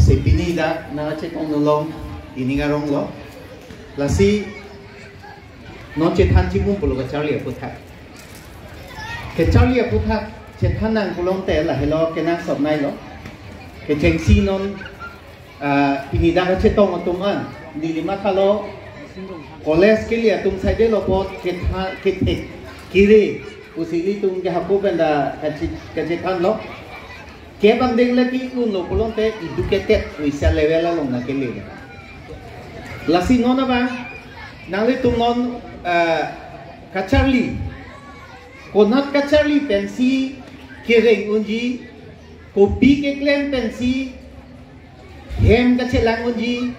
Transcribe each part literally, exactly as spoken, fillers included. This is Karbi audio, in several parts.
Si pini dak nangchetong nulong ining arong lo. Lasi non chethan chimum pulo kacharli aputhak. Kacharli aputhak chethan nang pulote lahelo kenangsot nai lo. Kechengsi non, ah, pini dak chetong atum an neli mathalo college kele atum saide lo apot ketha kethek kire pusi ilitum ke hapu penda kache- kachethan lo. Kebang deng lagi unlo pulote educated pu isi a level along nangkele. Lasi non abang nanglitum non, eh, kacharli. Konat kacharli pensi kereng unji, kopi keklem pensi hem kachelang unji,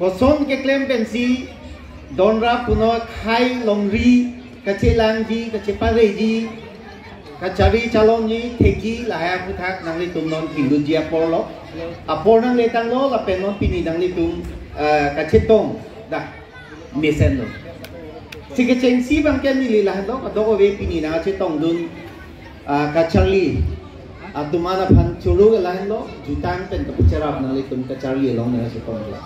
koson keklem pensi donra puno khei longri kachelangji, kachepareji, kachari chalonji, thekji, lahai aputhak nanglitum non hinduji apor lo. Apor nangletang lo, lapen non pini nanglitum, eh, kachetong dak mesen lo. Si kechengsi abang ke neli lahenlo, kadokave pini nangchetongdun, ah, kacharli atum an aphan choro ke lahenlo, jutang pen kapacherap nanglitum kacharli along nangchetong lo.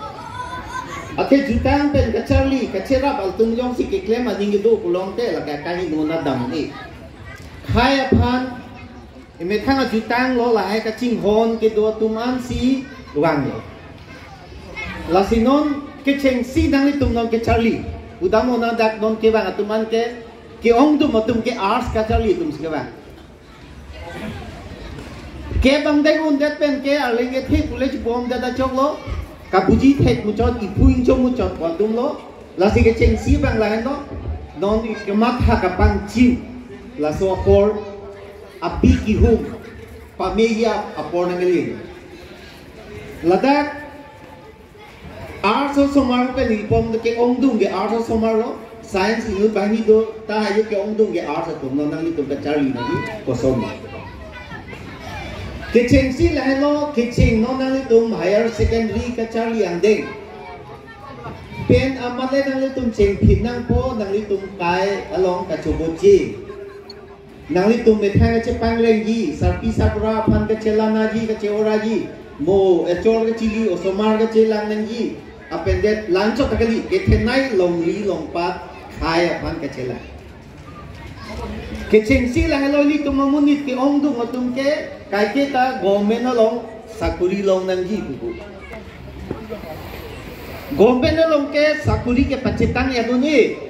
Athe jutang pen kacharli kacherap atum jongsi keklem aning kedo pulote lake akahingno na dam ni. Khei aphan emethang ajutang lo lahai kachinghon kedo atum an si vanglo. Lasi non kechengsi nanglitum non kacharli. Udam ona dak non kevang atum an ke, ke-ongdung atum ke arts kacharli atum si kevang. Kebang deng undet pen ke arleng kethe pule chibom dada choklo. Kabuji thek muchot, iphu ingchom muchot pu atum lo. Lasi kechengsi abang lahenlo. Non kematha kapangchim. Laso apor api kihum pameji apor nangkele. Ladak arts osomar pen ipom ke-ongdung ke arts osomar lo, science inut banghini do, ta ayo ke-ongdung ke arts atum non nanglitum kacharli nangji koson. Kechengsi lahenlo, kecheng non nanglitum higher secondary kacharli angdeng pen amale nanglitum chengphin nangpo, nanglitum kai along kachoboche. Nanglitum methang kachepangrengji, sarpi sarpura aphan kachelanji, kache-oraji, mo echor kachili osomar kachelang nangji, apendet langchot ta kali, kethenei longri longpat khei aphan kachelang. Kechengsi lahelo ilitum amonit ke-ongdung atum ke, kaike ta government along sakuri long nangji pupu. Government along ke sakuri kepachetang ya dun-e.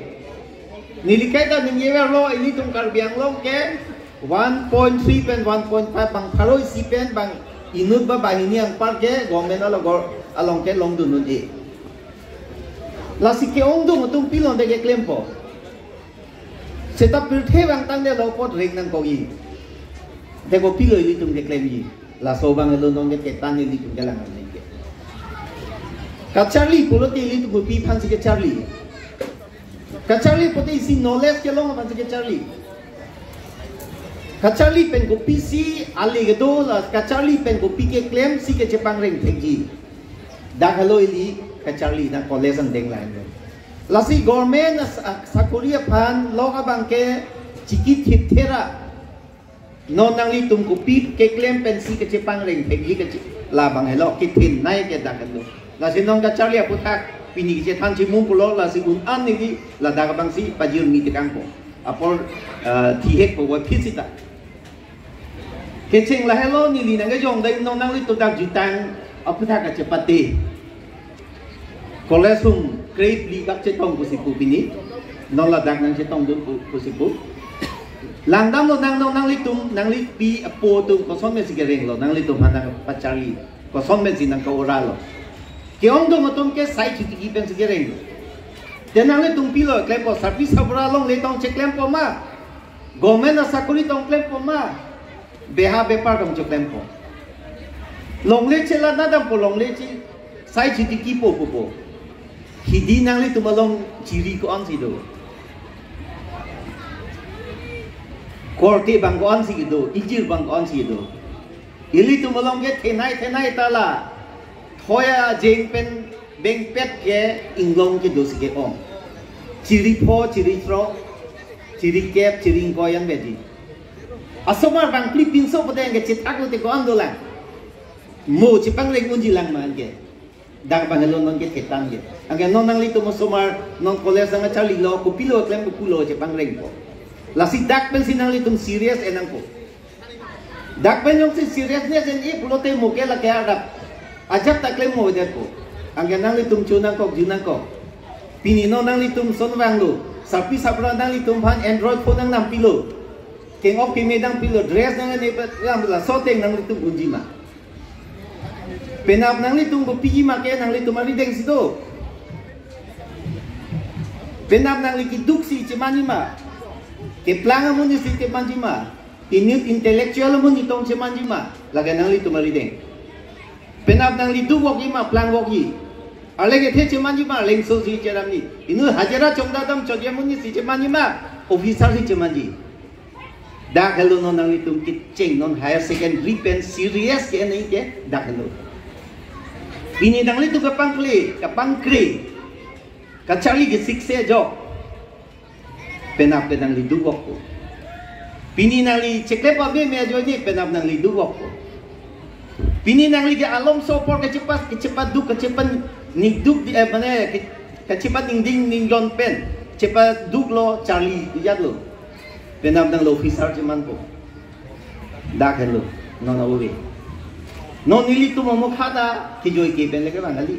Neli kaita ningjeverlo, ilitum Karbi Anglong ke one point three pen one point five bang pharo isi pen bang inut ba banghini anpar ke government along, along ke longdun un-e. Lasi ke-ongdung atum pilo de keklempo. Seta pirthe vangtang de lo apot reng nangkokji. De kopilo ilitum keklemji. Laso abang alun nong ke ketan ilitum kelang nangji. Kacharli pulote ilitum kopi aphansi kacharli. Kacharli pulote isi knowledge kelong aphansi kacharli. Kacharli pen kopisi ale kedo la kacharli pen kopi keklem si kachepangreng thekji. Dak helo ili kacharli na college angdeng lain. Lasi government as- a- sakuri aphan lok abang ke chikithip thera. Non nanglitum kopi keklem pensi kachepangreng thekji kache labang helo kethenei ke dak helo. Lasi non kacharli aputhak pini kachethan chimum pulo lasi un-an neli ladak abangsi pajirmi tekangpo. Apor, eh, thihek po wa phit sita. Kecheng lahelo neli nangkejong dai non nanglitum dak jutang aputhak kachepate. College hum grade li bak chetong pusi pu pini. Non ladak nangchetongdun pu- pusi pu. Langdamlo nang non nanglitum, nanglipi apo atum koson pensi kerenglo, nanglitum aphan nangpacharli. Koson pensi nangka-oralo. Ke-ongdung atum ke sai chitiki pensi kerenglo. Te nanglitum pilo klempo, sarpi sarpura longle tong cheklempo ma. Government asakuri tong klempo ma. Beha bepar tong cheklempo. Longle chelang nadampo longle che sai chitikipo pupo. Hidi nanglitum along chiri ko-ansi do. Korte abang ko-ansi do, ijir abang ko-ansi do. Ilitum along ke thenei thenei ta la. Thoya jeng pen bengpet ke inglong kedosi ke-ong. Chiri pho, chiri throk, chiri kep, chiri ingkoi an bedi. Asomar bangphli pinso pute ke chithak lote ko-an dolang. Mo chepangreng unji lang ma anke. Dak abang helo non ke thetan ke. Anke non nanglitum osomar non college nangcharlilo, kopilo klem kopulo chepangrengpo. Lasi dak pensi nanglitum serious en nangpo. Dak pen jongsi seriousness en-e pulote mo ke lake arap ajat ta klem mo det ko. Anke nanglitum chonangkok junangkok. Pini non nanglitum son vanglo. Sarpi sapra nanglitum aphan Android phone nangnam pilo. Keng-ok keme dang pilo, dress nang ne pe lam laso ateng nanglitum unji ma. Penap nanglitum kopiji ma ke nanglitum arideng si do. Penap nangli keduk si chemanji ma. Keplang amonit si chemanji ma. Inut intellectual amonit tong chemanji ma. Lake nanglitum arideng. Penap nangli dukvokji ma, plangvokji. Arleng kethe chemanji ma, lengso si cheramji. Inut hajira chongdadam chojia amonit si chemanji ma, officer si chemanji. Dak helo non nanglitum kecheng non higher secondary pen serious ke nai ke dak helo. Pini nanglitum kapangkle, kapangkre. Kacharli ke sikse jok. Penap ke nangli dukvok ko. Pini nangli cheklep abe me ajoine penap nangli dukvok ko. Pini nangli ke alomso apor kachepat, kachepaduk, kachepan nikduk di, eh, mane, ke-, kachepan ningding ningjon pen. Chepaduklo, charli, ijatlo. Penap nangli officer chemanpo. Dak helo, non ave. Non nelitum amokha ta kejoi ke pen le kevang kali.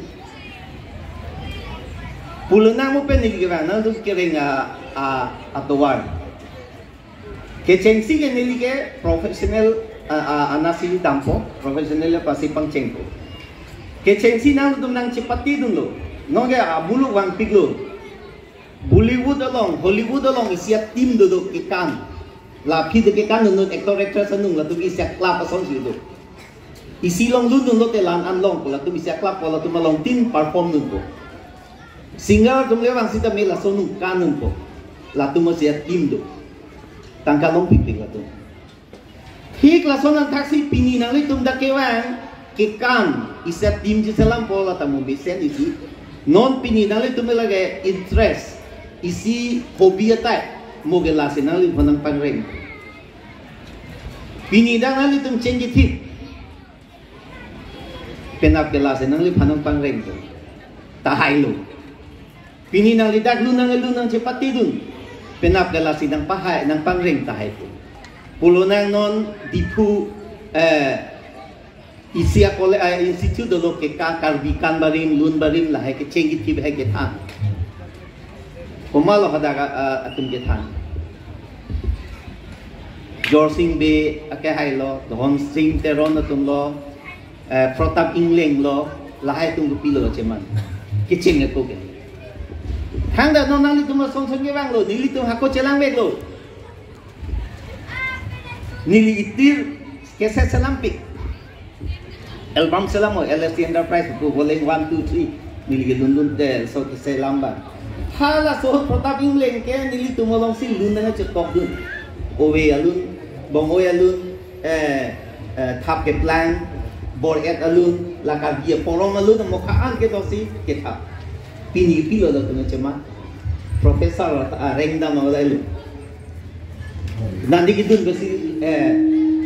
Pulo nang mo pen neli kevang nangtum kereng a, a, atovar. Kechengsi ke neli ke professional, a, a, anasi dampo, professional le pasi pangchengpo. Kechengsi nangtum nangchepatedunlo. Non ke abulu vangpiklo. Bollywood along, Hollywood along isi a-team dodo kekan. La aphi de kekan nunut actor actress anung latum isi a-club asonsi do. Isi along lun dunlote la-an along ko latum isi a-club ko latum along tin perform dunpo. Singer atum le vang sitame laso anung kan dunpo. Latum isi a-team do. Tangka longpikpik latum. Thik lason angthaksi pini nanglitum dak kevang kekan isi a-team cheselampo lata mo mesen isi. Non pini nanglitum lake interest isi hobby atai mo ke lasi nangliphan nangpangreng. Pini dak nanglitum chengkithip. Penap ke lasi nangliphan nangpangreng. Tahai lo. Pini nangli dak lun nang lun nangchepatedun. Penap ke lasi nangpahai, nangpangreng tahai pu. Pulo nang non Diphu, eh, isi a-college, eh, institute dolo ke ka Karbi kan barim, lun barim lahai kechengkithip hai kethan. Komatlo hadak, eh, atum kethan. Jorsing Bey akehai lo, Dhonsing Teron atum lo, eh, Pratap Engleng lo, lahai atum kopilo cheman. Kecheng ako ke. Thangta non nanglitum asonson kevanglo, nelitum hako chelangveklo. Neli itir cassette selampik. Album selam o, L S T Enterprise pu volume one, two, three. Neli ke lun lun te so keselam ba. Halaso Pratap Engleng ke nelitum alongsi lun nangchepokdun. Ove alun, bong ove alun, eh, eh, thap keplang, bor-et alun, la Karbi aporom alun, mokha an kedosi kethap. Pini pilo latum cheman. Professor, ah, rengdam alun. Nandi kedun besi, eh,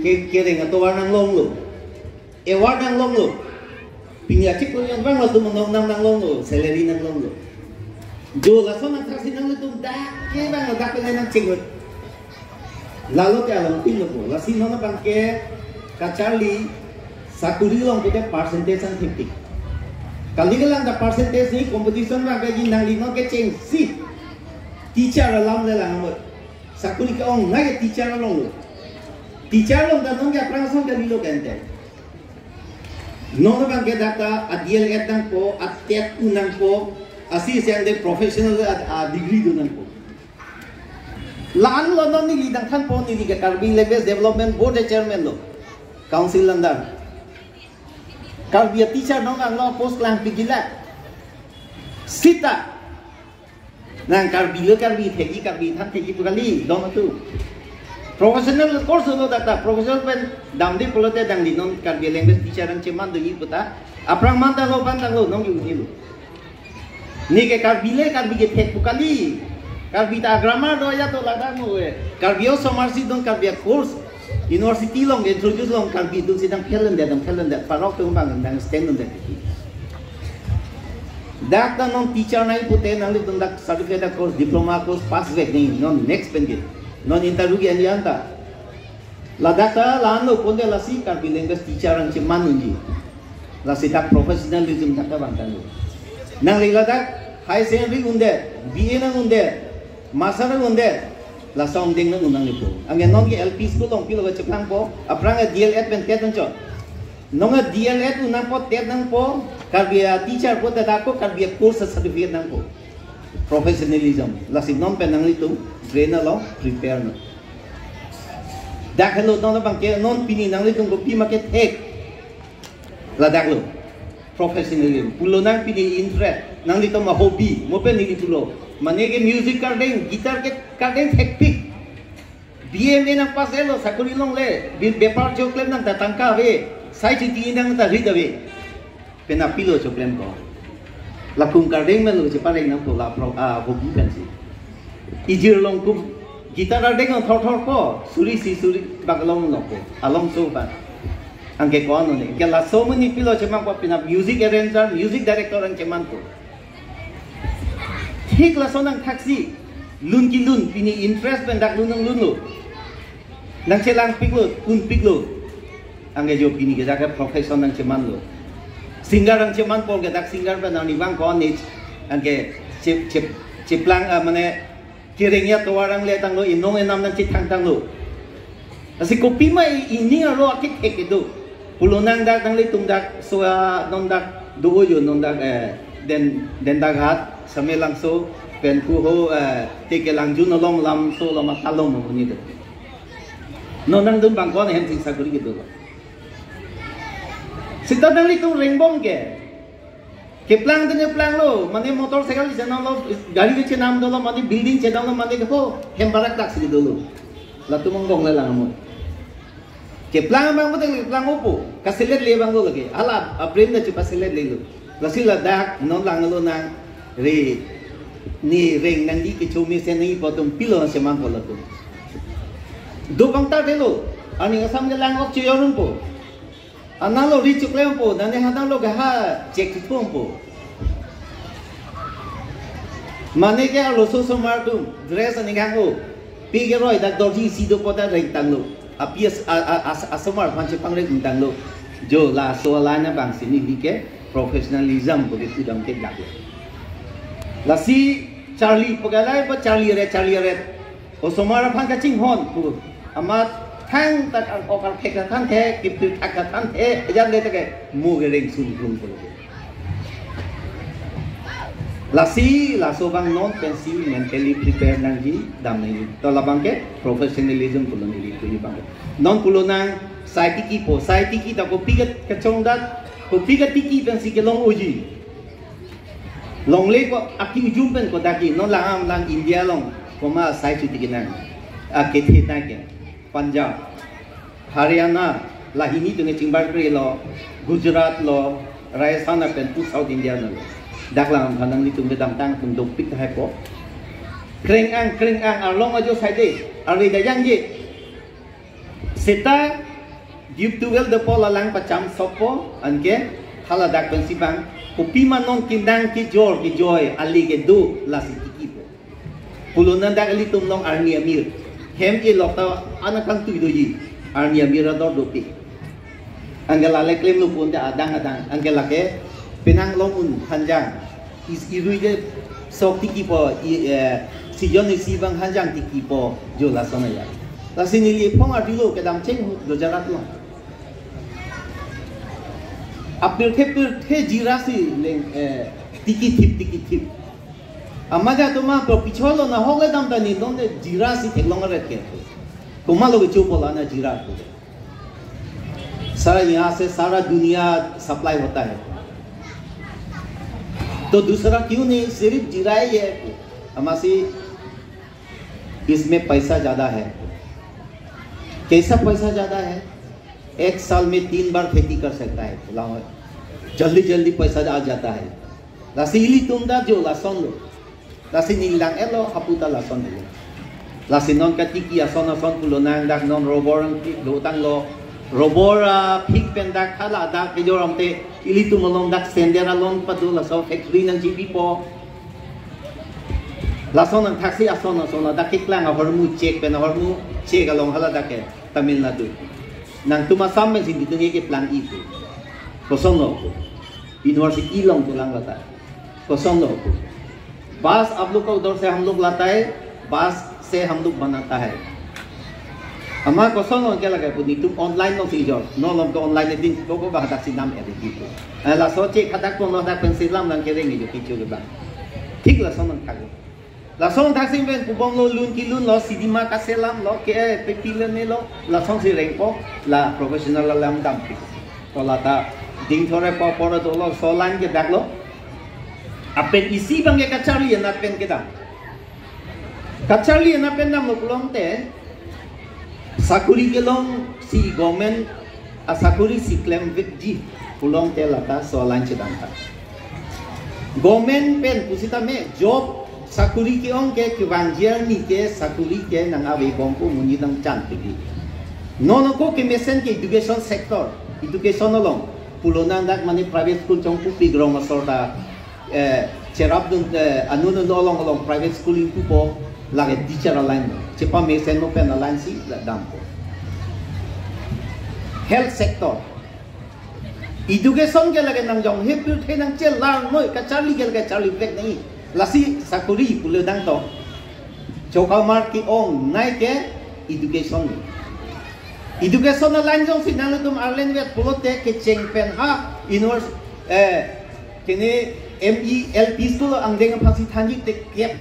ke, kereng atovar nanglonglo. Award nanglonglo. Pini achiklo yang bang latum nong nam nanglonglo, salary nanglonglo. Jo lason angthaksi nanglitum dak kevang dak ke nangchenglut. Lalo ke along tin lo, lasi non abang ke kacharli sakuri long pute percentage an thiptik. Kali kelang ta percentage ni competition abang ke nangli non kechengsi. Teacher alam le lang mo. Sakuri ke-ong nai teacher along lo. Teacher along ta non ke aphrang ason kalilo kente. Non abang ke dak ta a-D L Ed nangpo, a-TET nangpo, asi siang de professional a, a-degree do nangpo. La-an lo non neli nangthanpo, neli ke Karbi Language Development Board a-chairman lo. Council under. Karbi a-teacher non ang lo post lang pigila. Sita. Nang Karbi le Karbi thekji, Karbi than thekji pu kali, dong atu. Professional course lo dak ta, professional pen damde pulote nangli non Karbi language teacher nangcheman doji puta. Aphrang man tanglo, man tanglo, nong yu ni lo. Neli ke Karbi le Karbi kethek pu kali. Karbi ta grammar do ya to ladak mo e. Karbi osomar si don Karbi a-course. University along introduce along Karbi atum si nang fail undet, nang fail undet, parok atum abang nang stand undet. Dak ta non teacher nangji pute nanglitum dak certificate course, diploma course pass vek nangji, non next pen ke. Non interview ke anjan ta. Ladak ta la-an lo pute lasi Karbi language teacher nangcheman unji. Lasi dak professionalism dak ta bang tanglo. Nangli ladak higher secondary undet, B A nang undet, master nang undet, laso angdeng nang un nanglipo. Anke non ke L P school along pilo kacheplangpo, aphrang D L Ed pen TET nangchot. Non D L Ed un nangpo, TET nangpo, Karbi a-teacher po, TET ako, Karbi a-course certificate nangpo. Professionalism. Lasi non pen nanglitum train along prepare non. Dak helo non abang ke non pini nanglitum kopima kethek. Ladak lo. Professionalism. Pulo nang pini interest. Nanglitum a-hobby. Mo pen neli pulo. Mane ke music kardeng, guitar ke kardeng thekpik. B A M A nang pass lo, sakori longle, bi-, bepar choklem nang ta tangka ave, sai chuti nang ta rit ave. Penap pilo choklem ko. Lakum kardeng melo chepareng nangpo la pro, ah, hobby pensi. Ijir along kum, guitar kardeng along thor thor po, suri si suri bak along lo po, along so bak. Anke ko-an lo ne, ke laso muni pilo chemang po penap music arranger, music director nangcheman po. Thik laso nangthaksi, lun kelun, pini interest pen dak lun nanglunlo. Nangchelangpiklo, kunpiklo. Anke jo pini ke dak ke profession nangchemanlo. Singer nangcheman po ke dak singer pen nangni bang ko-an ne, anke chep, chep, cheplang, ah, mane kereng atovar nangle tanglo, inong inam nangchethang tanglo. Lasi kopima i-, ining arlo akethek kedo. Pulo nang dak nanglitum dak so, ah, non dak do-o jo non dak, eh, Den, Dendaghat, Samelangso, pen pu ho, eh, Tekelangjun along lam so lam atalong mo ni do. Non nangdun bang ko-an hem sing sakori kedo. Sita nanglitum rengbom ke. Keplang te keplanglo, mane motorcycle chenamlo, gari ke chenam dolo, mane building chenamlo, mane ke ho, hem barak dak si dolo. Latum angbong le lang mo. Keplang abang pute keplang opo, kaselet le abang lo lake. Hala, a-brain ta chepaselet lelo. Lasi ladak, non langlo nang, re, ne reng nangji kecho mesen nangji pu atum pilo nangcheman po latum. Do bang ta delo, arni Assam ke lang ok cheyor un po. Analo ri choklem po, nane hadak lo gaha chek thum po. Mane ke arloso osomar atum, dress aning hang o. Pi ke roi dak dorji isi do po dak reng tanglo. Api as-, a, a, as-, asomar aphan chepangreng tanglo. Jo laso a-line abang si neli ke professionalism pu ke pudam ke dak lo. Lasi charli pagalai pa charli ret, charli ret. Osomar aphan kachinghon pu. Amat thang tak ar-, ok arphek thanthe, kipir thak thanthe, ejan le take, mo ke reng sun plung pulo. Lasi, laso abang non pensi mentally prepare nangji, dam nangji. To labang ke professionalism pulo neli puji abang. Non pulo nang sai tiki po, sai tiki ta kopi ke kachong dat, kopi ke tiki pensi kelong unji. Longle ko aki ujum pen ko daki, non lang am lang India along, komat sai chuti kenang. Akethe ta ke. Punjab, Haryana, lahini atum ke chingbar kre lo, Gujarat lo, Rajasthan lapen pu South India lo. Dak lang am nanglitum kedamtang atum dopik tahai po. Kreng ang, kreng ang, arlong ajo saide, arve dajang je. Seta, Duke Tuvel depo lalang pacham soppo, anke, haladak pensi bang, kopima non kindang kejor kejoi, ali kedo, lasi tiki po. Pulo nang dak ilitum along arni amir. Hem e lok ta anakang tui doji. Arni amir ador dopik. Anke lale klemlo pon ta adang adang. Anke lake penang long un hanjang. Is irui de sok tiki po, i, eh, season isi abang hanjang tiki po, jo lason ya. Lasi neli phong arjulo kedam cheng hu Gujarat lo. Apirthe pirthe jira si leng, eh, tiki thip, tiki thip. Amat atum ma pro picholo na hok le dam ta ne non de jira si theklong ret ke. Komat lo kecho po la na jira ko. सारा यहाँ से सारा दुनिया सप्लाई होता है, तो दूसरा क्यों नहीं, सिर्फ जीरा ही है। Amatsi, इसमें पैसा ज्यादा है। कैसा पैसा ज्यादा है? एक साल में तीन बार खेती कर सकता है, जल्दी जल्दी पैसा आ जाता है। Lasi ilitum ta jo lason lo. Lasi neli lang-etlo, hapu ta lason lo. Lasi non katiki ason ason pulo nang, dak non rubber ang pi do tanglo. Rubber aphik pen dak hala dak kejor amte ilitum along dak sender along padu laso factory nangchipipo. Lason nangthaksi ason ason dak keklang ahormu chek pen ahormu chek along hala dak ke Tamil Nadu. Nangtum Assam pen si ditung ye keplang itu. Kosonlo. University along pulang lata. Kosonlo. बस आप लोग का उधर से हम लोग लाता है, बस से हम लोग बनाता है। Ama kosonlo ke lake pu nelitum online alongsi jor. Non along ke online din ko ko ba hadak si nam edi gitu. Eh, laso chek hadak ko hadak pen si lam nang kereng jo kichu ke ba. Thik lason nangthak. Lason thaksi pen pubomlo, lun kelunlo, cinema kaselamlo, ke, eh, pepilone lo, lasonsi rengpo, la professional alam dampi. To lata dingthore po poro dolo, laso line kedaklo. Lapen isi abang ke kacharli anat pen kedam. Kacharli anat pen damlo pulote, sakuri kelong si government asakuri si klemvekji pulote lata laso line chedamtha. Government pen pusitame job sakuri ke-ong ke kevangji arni ke sakuri ke nang-avebompo, monit nangchanpiji. Non ako kemesen ke education sector, education along pulo nang dak mane private school chongpupi grong asor ta, eh, cherapdun, eh, anun anun along along private school ingpupo, lake teacher aline lo. Chepamesenpo pen aline si la dampo. Health sector. Education ke lake nangjong he pirthe nangchelar noi, kacharli ke lake charlivek nangji. Lasi sakuri pulo dang to. Chokamar ke-ongnei ke education. Education aline jongsi nanglitum arlenvet pulote kecheng pen ha university, eh, kene M E L P school angdeng aphansi thanji te kep.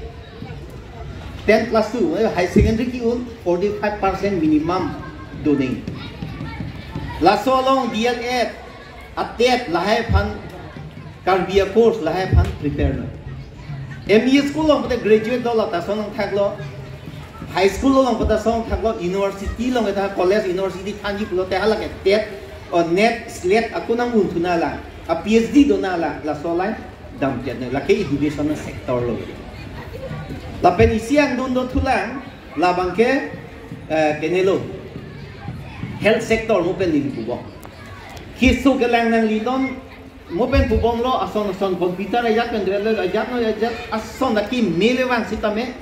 Ten class two, eh, higher secondary ke-un forty-five percent minimum doning. Laso along D L Ed, a TET lahai aphan, Karbi a course lahai aphan prepare noi. M E school along pute graduate do lata lason nangthaklo. High school along pute lason nangthaklo, university along eta college university thanji pulote halake TET, o NET, SLET ako nang-unthu nanglang, a P H D do nanglang, laso line damchet noi, lake education sector lo. Lapen isi angdun dothulang, labang ke, eh, kenelo. Health sector mo pen neli pubom. Keso kelang nangli non, mo pen pubomlo, ason ason computer ajat pen dwelo ajat noi ajat ason lake mele vang sitame.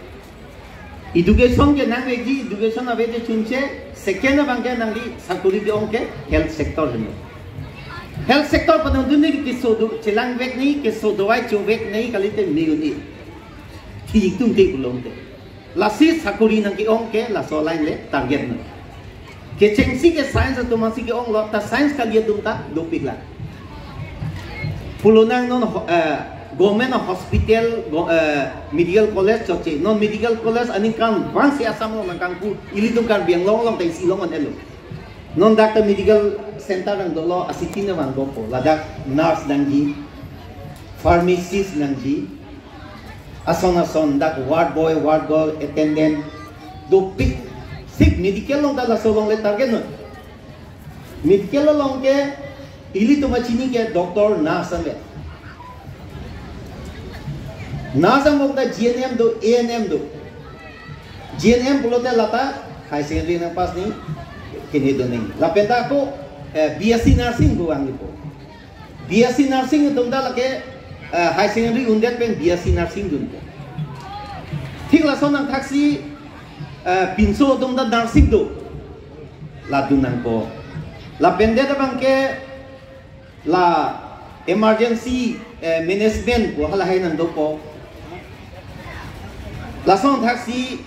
Education ke nangvekji, education avete chunche, second abang ke nangli sakuri ke-ong ke health sector heno. Health sector pen dunde keso do chelangvek nangji, keso dawai chovek nangji kalite me-un-e. Thik tum te ulong te. Lasi sakuri nangke-ong ke laso line le target noi. Kechengsi ke science atum ansi ke-onglo, ta science kali atum ta dopiklang. Pulo nang non ho-, eh, government hospital, go-, eh, medical college chokche. Non medical college aningkan vangsi Assam along nangkangpu, ilitum Karbi Anglong along ta isi long an elo. Non dak ta medical center nang dolo, asiti nang vang dopo. Ladak nurse nangji, pharmacist nangji, ason ason dak ward boy, ward girl, attendant, dopik. Sik medical along ta laso along le target noi. Medical along ke ilitum achini ke doctor, nurse anvet. Nurse angbong ta G N M do, A N M do. G N M pulote lata higher secondary nangpass nangji, kene do nangji. Lapen ta ako, eh, B S C nursing ko angpo. B S C nursing atum ta lake, eh, higher secondary undet pen B S C nursing dunpo. Thik lason nangthaksi, eh, pinso atum ta nursing do. La dun nangpo. Lapen det abang ke la emergency, eh, management pu halahai nang dopo. Lason thaksi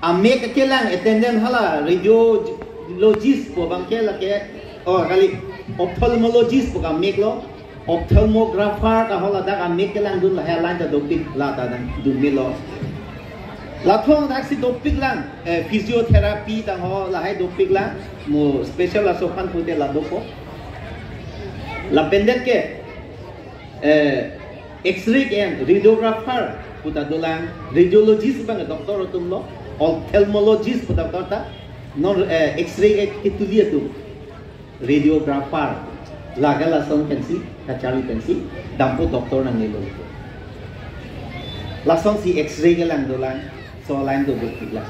amek kelang attendant hala radiologist pu abang ke lake, oh, kali ophthalmologist pu amek lo, ophthalmographer ta hala dak amek kelang dun lahai line ta dopik la ta dang dun melo. Lathong thaksi dopiklang, eh, physiotherapy ta halahai dopiklang, mo special laso aphan pute la dopo. Lapen det ke, eh, X-ray ke-en, radiographer pu ta dolang, radiologist abang doctor atum lo, ophthalmologist pu ta doctor ta, non, eh, X-ray ke ketuli atum, radiographer, lake lason pensi, kacharli pensi, dampo doctor nangnelo. Lasonsi X-ray kelang dolang, laso line do dopiklang.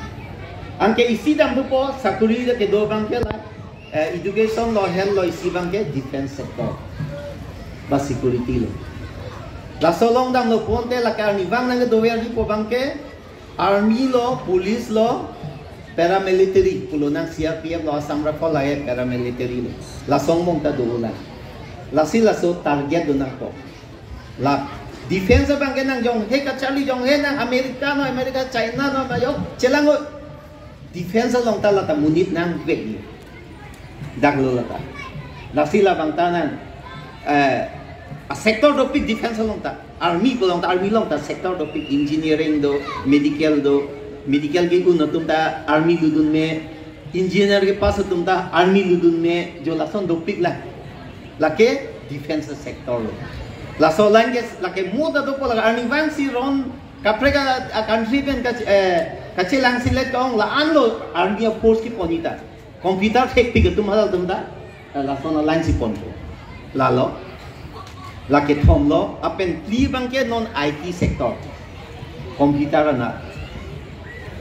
Anke isi damthupo, sakuri kedo abangke la, eh, education lo, health lo, isi abangke defense sector ba security lo. Laso along damlo ponte lake arnivang nangkedover hipo abangke army lo, police lo, paramilitary, pulo nang C R P F lo, Assam Rifle lahai paramilitary lo. Laso angbong ta dolang. Lasi laso target do nangpo. La defense abangke nangjonghe kacharli jonghe nang America no, America, China no, ma jong chelang o. Defense along ta lata monit nangvek ni. Daklo lata. Lasi labang ta nang, eh, a sector dopik defense along ta. Army along ta, army along ta sector dopik, engineering do, medical do, medical ke-un atum ta army ludun me, engineer ke pass atum ta army ludun me, jo lason dopik la. Lake defense sector lo. Laso line ke lake mo ta dopo lake arnivang si ron kaprek a, a country pen kache-, eh, kachelang si le tong la-an lo army a force kepon ta. Computer thekpik atum halal atum ta, eh, lason a line si ponpo. Lalo, lake thom lo, lapen phli abangke non I T sector. Computer anat.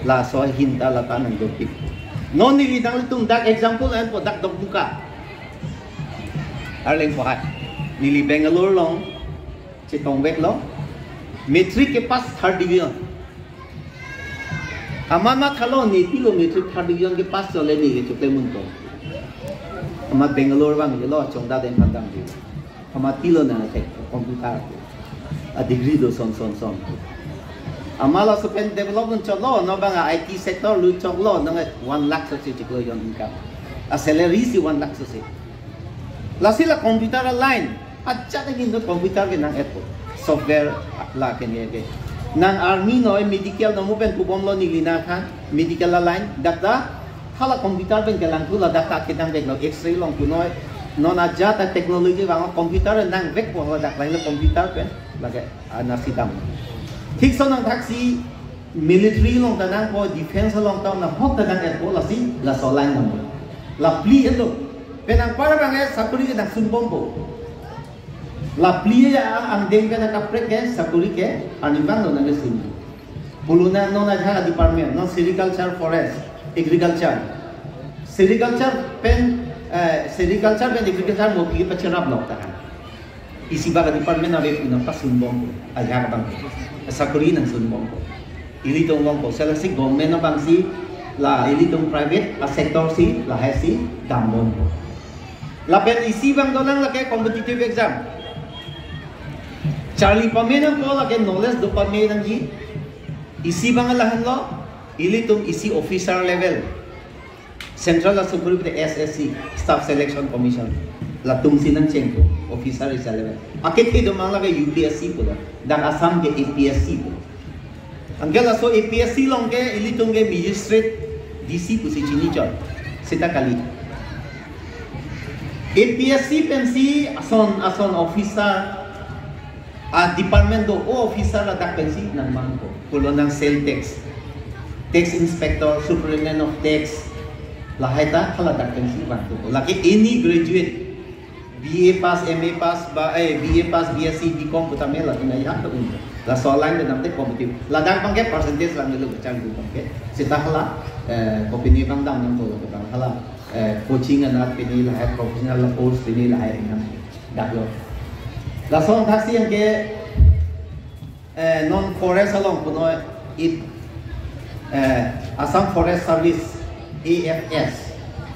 Laso ahin ta lata nangdopik. Non neli nanglitum dak example enpo, dak Dokmoka. Arleng pohai. Neli Bangalore along chetongvek lo. Matric kepass third division. Amat mathalo ne pilo matric third division kepass chole ne kechokle munpo. Amat Bangalore abang lo chongda den phandam di. Amat pilo nang attack computer a degree do son son son. Amat laso pen development cholo, non abang a I T sector lu choklo, nang one lakh so si chiklo jon income. A salary si one lakh so si. Lasi la computer a line. Ajat ahin do computer ke nang-etpo. Software la kene ke. Nang army no, eh, medical no mo pen pubom lo neli nangkhan. Medical a line. Dak ta hala computer pen kelangthu la dak ta kedang vek lo X-ray along punoi. Non ajat a technology abang computer nangvekpo la dak line lo computer pen. Lake anasi dam. Thik so nangthaksi military along ta nangpo, defense along ta nang hok ta nang-etpo lasi laso line nangpo. La phli helo. Pen anpar abang ke sakuri ke nangsunbompo. La phli ya angdeng pen kaprek ke sakuri ke arnivang lo nangkesun. Pulo nang non ajahak department, non sericulture, forest, agriculture. Sericulture pen, eh, sericulture pen agriculture mo pi pacherap lok ta kan. Isi bak department ave pu nangpasunbom ajahak abang. Sakuri nangsunbompo. Ilitum bom ko. Seleksi government abang si la ilitum private a sector si lahai si dambompo. Lapen isi abang dolang lake competitive exam. Charli pame nangpo lake knowledge do pame nangji. Isi abang lahenlo, ilitum isi officer level. Central aso group de S S C, Staff Selection Commission. Latum si nangchengpo, officer isi level. Akethe do mang lake U P S C pu la. Dak Assam ke A P S C pu. Anke laso A P S C along ke ilitum ke magistrate D C pusi chini chot. Seta kali. A P S C pensi ason ason officer a department do o officer ladak pensi nangmangpo. Pulo nang sale tax, tax inspector, superintendent of tax, lahai ta haladak pensi vangpo. Lake any graduate B A pass, M A pass, ba, eh, B A pass, B S C, B Com putame latum ya to un. Laso line de namte competitive. Ladak abang ke percentage lang dulu kechang du abang ke. Seta hala, eh, company abang dam nangpo abang hala, eh, coaching anat pini lahai, professional course pini lahai nang. Dak lo. Laso thaksi yang ke eh, non forest along punoi it, eh, Assam Forest Service, A F S.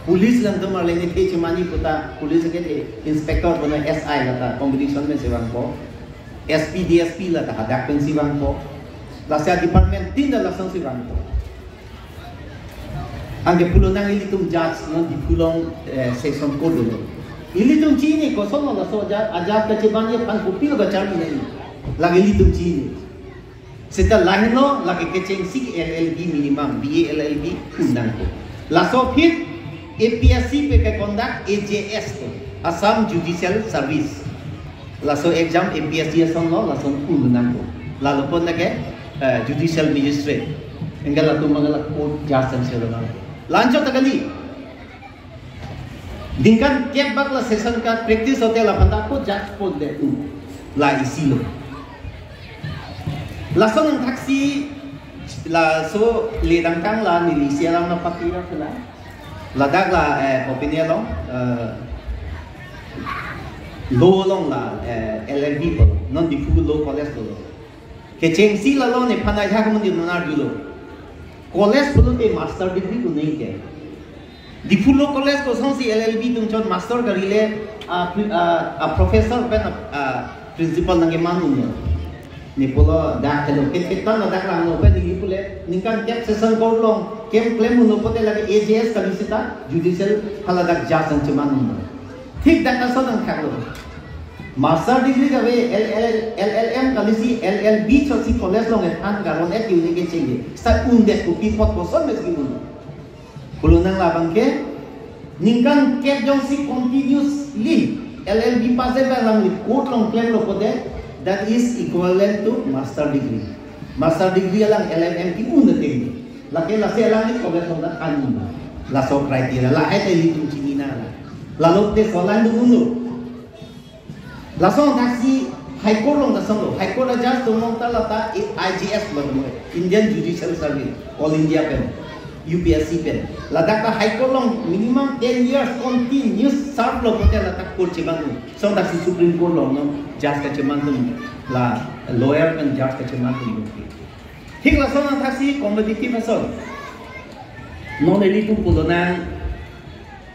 Police langtum arleng ne the chemani puta, police ke the inspector punoi S I lata competition pensi vangpo. S P, D S P lata hadak pensi vangpo. Lasi a department tin ta lasonsi vangpo. Anke pulo nang ilitum judge non Diphu along, eh, session court dolo. Ilitum chini kosonlo laso judge, a judge kachebang ye phan kopi lo kacharli nai. Lake ilitum chini. Seta lahenlo lake kechengsi L L B minimum, B A L L B un nangpo. Laso aphi A P S C pen ke conduct A J S ko, Assam Judicial Service. Laso exam A P S C asonlo, lason un nangpo. Lalo pon lake, eh, judicial magistrate. Anke latum abang la court judge an selo nangpo. La-anchot ta kali. Ningkan kep bak la session ka practice hote la phan ta ko judge pon de un. La isi lo. Lason nangthaksi Laso le dangtang la neli isi alam nangpakirap la. Ladak la, eh, kopine along, eh, law along la, eh, L L B pulo. Non Diphu Law College pulo. Kechengsi lalo nephan ajahak amonit nang arjulo. College pulote master degree ko nangji ke. Diphu Law College kosonsi L L B atum chot master karile, a, pri-, a, a professor pen, a, principal nangkeman un-e. Ne pulo dak helo, ket ket tan ladak langlo pen neli pule, ningkan kep session court along, kem klem unlo pote lake A J S kali seta, judicial haladak judge nangcheman un-e. Thik dak ason nangthaklo. Master degree kave L L, L L M kalisi L L B chotsi college along ethan karon et unit kechengji. Sa undet kopi apot koson mes ki un. Pulo nang labang ke, ningkan kep jongsi continuously L L B pass de alangli court along klemlo pote, that is equivalent to master degree. Master degree alang L L M ki un ateng. Lake lasi alangli college along ta than un. Laso criteria lahai ta ilitum chinina la. Lalo te solang dun unlo. Lason thaksi High Court along ta songlo. High Court a judge atum along ta lata I J S pulo mo, Indian Judicial Service, All India pen, U P S C pen. Ladak ta High Court along minimum ten years continuous serve lo pote lata court cheman un. Song thaksi Supreme Court along non judge kacheman un, la lawyer pen judge kacheman un. Thik lason thaksi competitive ason. Non ilitum pulo nang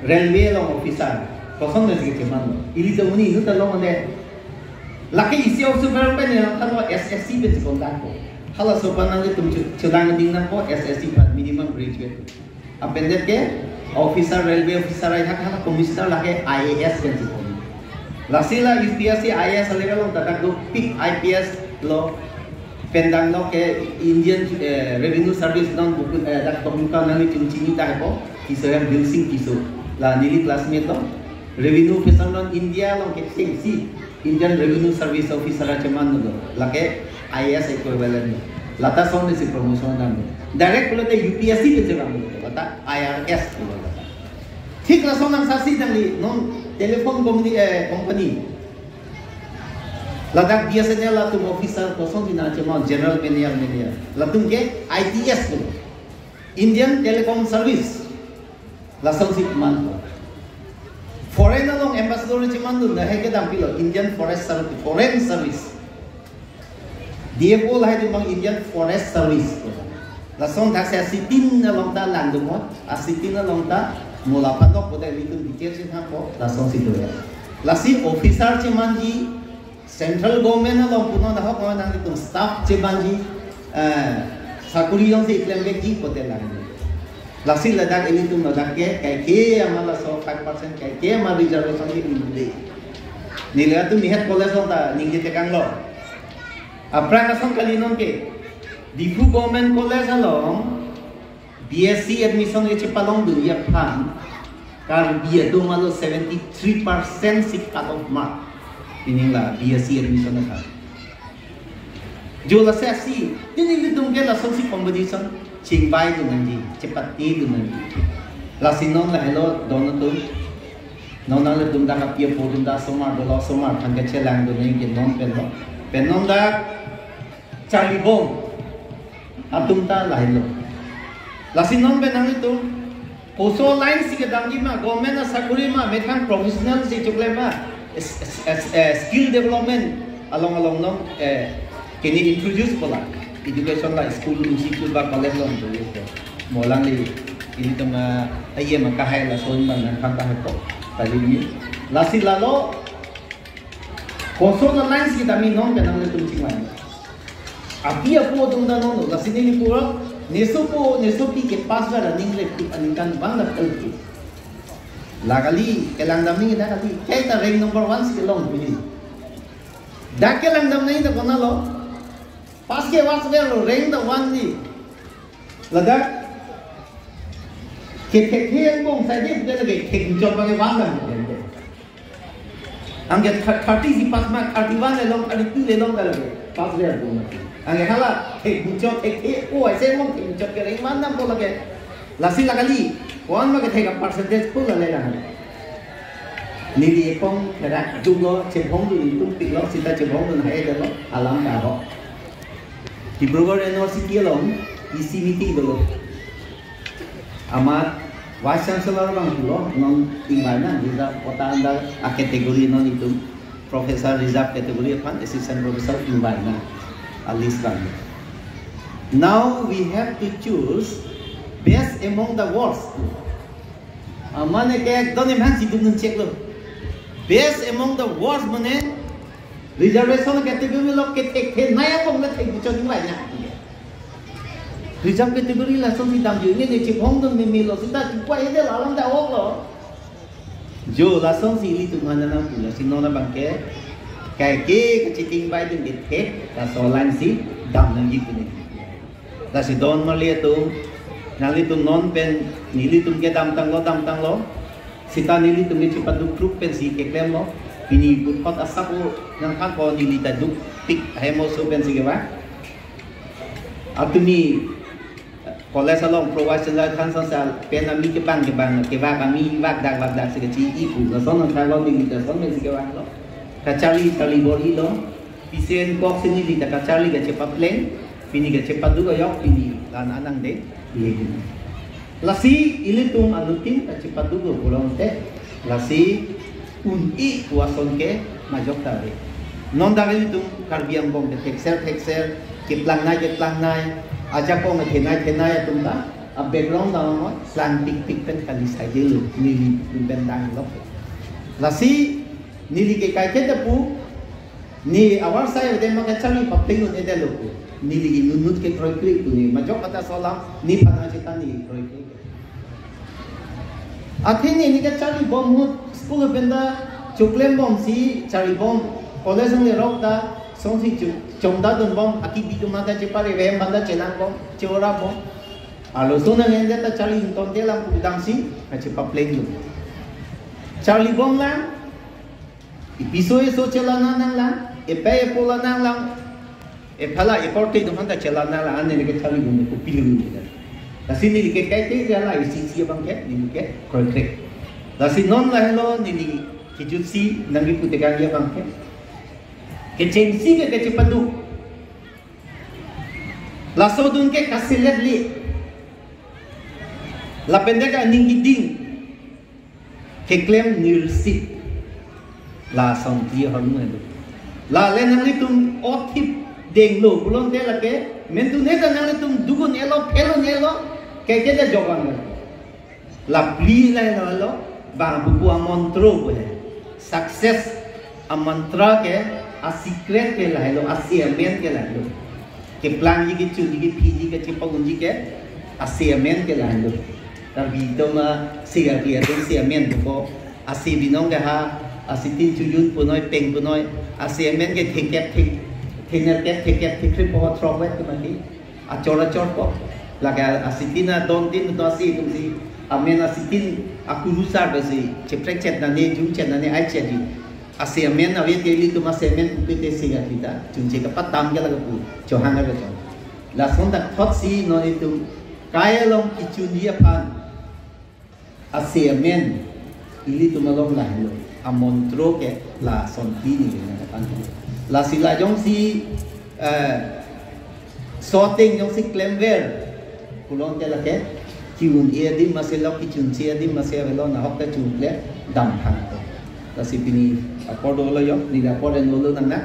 railway along officer, koson nangji kecheman lo. Ili ta uni, inut ta long ande. Lake isi officer pen ne thanlo S S C pen si conduct ko. Halaso aphan nanglitum chu-, chedang ding nangpo S S C pen minimum graduate. Lapen det ke officer, railway officer ai hak hala commissioner lake I A S pen si ko. Lasi la U P S C I A S level along ta dak dopik I P S lo. Pen dang lo ke Indian, eh, Revenue Service non buku, eh, dak tong ka nangli chun chini ta hai po, Tisso ya, Dilsing Tisso. La neli classmate lo. Revenue officer non India along kechengsi Indian Revenue Service officer acheman lo. Lake I A S equivalent lo. Lata song nesi promotion dam lo. Direct pulote U P S C pen cheman lo. Lata I R S pulo lata. Thik lason nang saksi nangli non telephone company, eh, company. Ladak B S N L atum officer kosonsi nangcheman, general manager, manager. Latum ke I T S pulo. Indian Telecom Service. Lasonsi man ko. Foreign along ambassador cheman dun, lahai ke dam pilo, Indian Forest Service, Foreign Service. D F O lahai dun abang Indian Forest Service. Lason thaksi asitin along ta langdun mo, asitin along ta mula padok pote ilitum detail si than po, lasonsi do ya. Lasi officer chemanji, Central Government along punon ahok mo nanglitum staff chemanji, eh, sakuri jongsi klem vekji pote lang. Lasi ladak ilitum ladak ke, kaike ama laso five percent kaike ama reservation ke inde. Neli atum nihet college along ta ningje tekang lo. Aphrang ason kali non ke, Diphu Government College along B S C admission kechepalong dunji aphan Karbi atum alo seventy three percent si cut off mark. Pining la B S C admission aphan. Jo lasi asi, pining ilitum ke lasonsi competition chingbai dun nangji, chepate dun nangji. Lasi non lahelo don atum. Non nanglitum dak api apo atum ta asomar dolo, asomar aphan kachelang dun nangji ke non pen lo. Pen non dak charlibom atum ta lahelo. Lasi non pen nanglitum koso line si kedamji ma, government asakuri ma, methang professional si chokle ma, s-, s-, s-, eh, skill development along along non, eh, kini introduce pola. Education la school, institute ba college along introduce po. Mo alangli ilitum, eh, aye ma kahai lason abang nangkhan ta hai po. Tadi ni. Lasi lalo koso la line si kedam non pen nanglitum chingvai. Api apo atum ta non, lasi neli pura, nesopo, nesopi ke pass ra ninglepik aningkan abang na pelpik. La kali, kelang dam nangji dak kali, kaita rank number one si kelong pini. Dak kelang dam nangji ta konatlo, pass ke pass velo, rank ta one ni. Ladak, kethek he angbong saide pute lake, thek chot abang ke one dam. Anke thir-, thirty si pass ma, thirty one le long, thirty two le long ka lake. Pass le ako. Anke hala, thek muchot, thek, thek, o, aise mong thek muchot ke rank one dam ko lake. Lasi la kali, one ma kethek a-percentage ko la le lang. Neli ekong therak dun lo, chebong dun ilitum pik lo, sita chebong dun hai dun lo, alam ka ho. Dibrugarh University along, E C meeting dolo. Amat Vice Chancellor abang pulo, non ingvai nang, reserve quota under a category non itum, Professor Reserve category aphan, Assistant Professor ingvai nang, a list abang. Now we have to choose best among the worst. Amane ke ekdom emhan si dun check lo. Best among the worst mane reservation category lo ke thekthe nai abang le thek buchon ingvai nang. Reserve category lasonsi damji ne ne chiphongdun mimi lo sita chukwa edel alam da ok lo. Jo lasonsi ilitum hana nang pula si non abang ke kaike kachingvai dun ke thek, laso alam si dam nangji pine. Lasi don marli atum, nanglitum non pen nelitum ke damtanglo, damtanglo. Sita nelitum ke chipaduk truk pensi keklemlo. Pini puthot asap o nangkangko neli ta dukpik ahemo so pensi kevang. Atumi college along Pro Vice Chancellor than sansal pen ami kebang kebang kevak ami vak dak vak dak si kachi-i pu. Lason nangkanglo neli ta son pensi kevanglo. Kacharli charli bor-ilo. Pisen kok si neli ta kacharli kachepapleng, pini kachepaduk ajok pini la-an anang de. Lasi ilitum anuttin kachepaduk pulote, lasi un-i pu ason ke majok ta ave. Non dak ilitum Karbi angbong ke thekser thekser, keplang nai keplang nai, ajakong thenai thenai atum ta, a background ta mo, slang tik tik pen kali saidelo, neli pen danglo. Lasi neli ke kaike ta pu, ne avarsai ave ma kacharli papleng un-edetlo pu. Neli inut inut ke kroikre pu ne. Majok kata solam nephan achetan ne kroikre. Athe ne ne kacharlibom ahut school pen ta choklembom si charlibom college nang lerok ta songsi chu chongda dunbom akibi atum ta chepare ve manda chelangbom cheorabom. Arloso nang ende ta charli ingtonte lang pu damsi kachepapleng dun. Charlibom lang. Ipiso eso chelana nanglang, epe epo la nanglang, ephala eporte atum aphan ta chelana nanglang, ane ke charlibom ko pilu ni. Lasi neli ke kaike jala isi isi abang ke, neli ke kroikre. Lasi non lahelo neli kejutsi nangli putekan ya abang ke. Kechengsi ke kachepaduk. Laso dun ke kaselet li. Lapen de ke aning keding. Keklem nirsit. La asonthi ahormu elo. La le nanglitum othip denglo pulote lake mentune ta nanglitum dugun elo, phelun elo, kaike ta jogan lo. La phli lahelo lo, bang buku amontro pu le. Success amantra ke, a secret ke lahelo, ase amen ke lahelo. Keplangji kechunji kepiji kachepagunji ke, ase amen ke lahelo. Karbi atum a, siga ki atum ase amen ko, ase binong ke ha, ase tin chujun punoi, peng punoi, ase amen ke thekep thek, thener kep thekep thekre po throk vet ke mati. Achor achor po. Lake ase tin adon tin to ase atum si. Amen ase tin akuru sar besi. Cheprek chet nane, jum chet nane, ai chet di. Ase amen ave te ilitum ase amen pupe te siga kita. Chunche kapatam ke lake pu. Chohang ke chong. Lason dak thot si non itum. Kai along kechunji aphan. Ase amen, ilitum along lahelo, amontro ke la asonthi ni le nangkethan. Lasi la jongsi, eh, shooting jongsi klemver, pulote lake, ki-un-e adim masi lo, kechunche adim masi avelo, nahok ta chunle, damthang. Lasi pini apor dolo jo, neli apor en dolo nang na.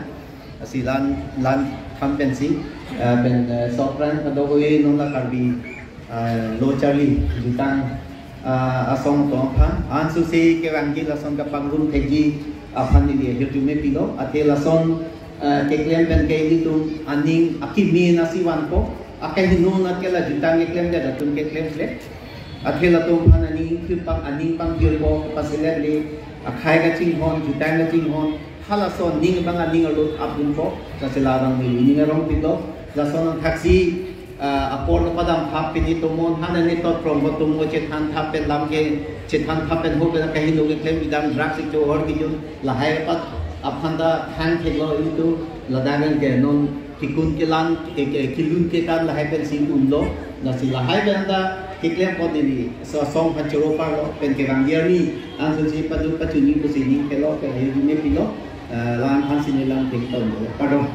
Lasi la-an, la-an tham pensi, eh, pen, eh, Sokrang kadokave non la Karbi, eh, lo charli jutang, eh, asong atum aphan, ansose kevangji lason kapangrum thekji aphan neli ahirjume pilo, athe lason, eh, keklem pen ke ilitum aning akimi nasi vanpo, akehingno na ke la jutang keklemdet atum keklemkle. Athe latum aphan aning kepang aning pangkirpo, pasilet le, akhai kachinghon, jutang kachinghon, halason ning abang aning arlo apdunpo, lasi la abang neli ning arong pilo, lason angthaksi, ah, apor kepadam thap pini tomon, hana ne tot prong ko tomon chethan thap pen lam ke, chethan thap pen ho pen kahingno keklem bidang drak si cho hor kijun, lahai pat aphan ta thang theklo ilitum, ladak ke non, kekun kelang, ke, ke, kelun kekan lahai pensi unlo, lasi lahai pen ta keklem apot neli, so song aphan choro parlo, pen kevang diar ni, ansose paduk pachunji pusi ning pelo, pen ahirjume pilo, eh, la-an aphan si neli lam thek ton lo. Pardon.